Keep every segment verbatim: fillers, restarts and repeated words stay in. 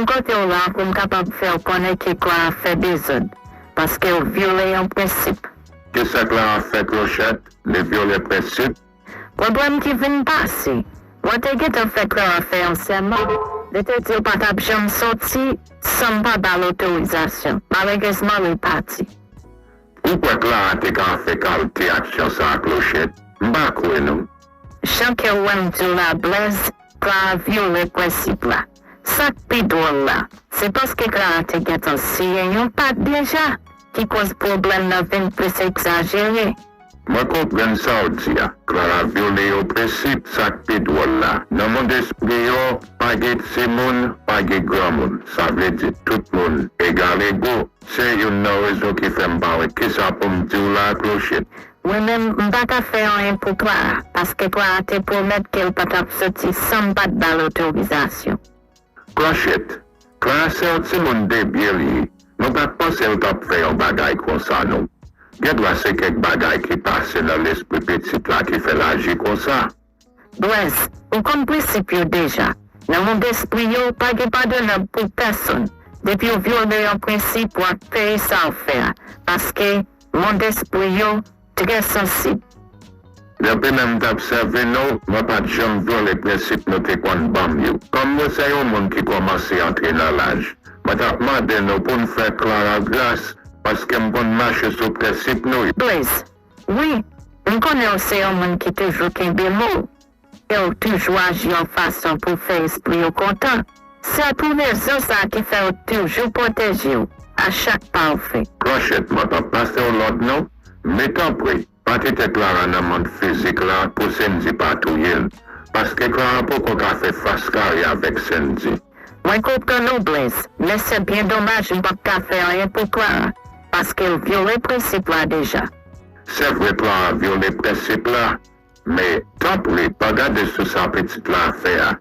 M kote w la pou m kapab fè w konnen ke Clara fè dezòd, paske w vyole yon prensip. Kisa Clara fè, Clochette? Li vyole prensip? Pwoblèm ki vin pase, mwen te gentan fè Clara fè yon sèman. Li te di l pa t ap janm soti san m pa ba l otorizasyon. Malerezman, li pati. Ou kwè Clara te ka fè kalte aksyon sa a, Clochette? M pa kwè non. Jan ke w wè m di w la, Blaise, Clara vyole prensip la. Sa k pi dwòl la, se paske Clara te gentan siyen yon pak deja, ki koz pwoblèm nan vin plis egzajere. Mwen konprann sa w di a. Clara vyole yon prensip, sa k pi dwòl la. Nan mond espri yo, pa gen timoun, pa gen granmoun. Sa vle di tout moun egal ego. Se youn nan rezon ki fè m pa wè kisa pou m di w la, Clochette. Mwen menm, m pa ka fè anyen pou Clara, paske Clara te pwomèt ke l pa t ap soti san m pa t ba l otorizasyon. Clochette, Clara se yon timoun debyen li ye. Nou pa t panse l t ap fè yon bagay konsa non. Gendwa se kèk bagay ki pase nan lespri pitit la ki fè l aji konsa. Blaise, ou konn prensip yo deja. Nan mond espri yo, pa gen padonab pou pèsonn. Depi w vyole yon prensip, w ap peye sa w fè a. Paske mond espri yo trè sansib. Depi lè m t ap sèvi nou, mwen pa t janm vyole prensip nou te konn ban m yo. Kòm nou se yon moun ki kòmanse antre nan laj, mwen t ap mande nou pou n fè Clara gras, paske m konn mache sou prensip nou yo. Blaise, wi, m konnen w se yon moun ki toujou kenbe mo w, e w toujou aji yon fason pou fè espri yo kontan. Se pou rezon sa a ki fè w toujou pwoteje w a chak pa w fè. Clochette, mwen p ap pase w lòd non, men tanpri, pa kite Clara nan mond fizik la pou Cindy pa touye l, paske Clara poko ka fè fas kare avèk Cindy. Mwen konprann ou, Blaise, men se byen domaj m p ap ka fè anyen pou Clara, paske l vyole prensip la deja. Se vre Clara vyole prensip la, men tanpri, pa gade sou sa pitit la fè a.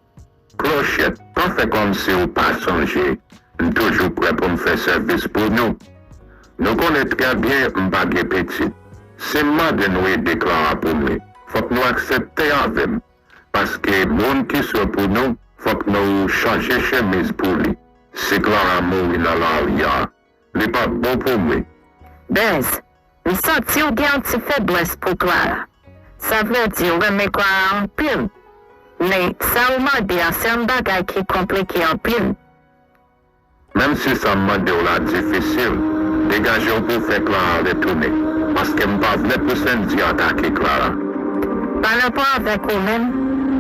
Clochette, pa fè kòmsi ou pa sonje, m toujou prè pou m fè sèvis pou nou. Nou konnen trè byen m pa gen pitit. Si m mande nou ede Clara pou mwen, fòk nou aksepte avè m, paske moun ki swe pou nou, fòk nou chanje chemiz pou li. Si Clara mouri nan lari a, li p ap bon pou mwen. Blaise, m santi w gen yon ti feblès pou Clara. Sa vle di w renmen Clara anpil. Men, sa ou mande a se yon bagay ki konplike anpil. Menm si sa m mande w la difisil, degaje w pou w fè Clara retounen, paske m pa vle pou Cindy atake Clara. Pa rapò avèk ou menm,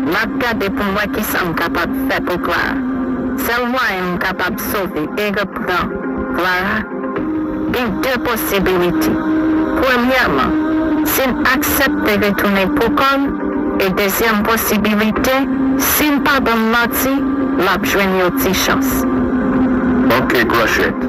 m ap gade pou m wè kisa m kapab fè pou Clara. Sèl mwayen m kapab sove e reprann Clara, gen de posibilite. Premyèman, si l aksepte retounen pou kò l, e dezyèm posibilite, si l pa ban m manti, l ap jwenn yon ti chans. Ok, Clochette,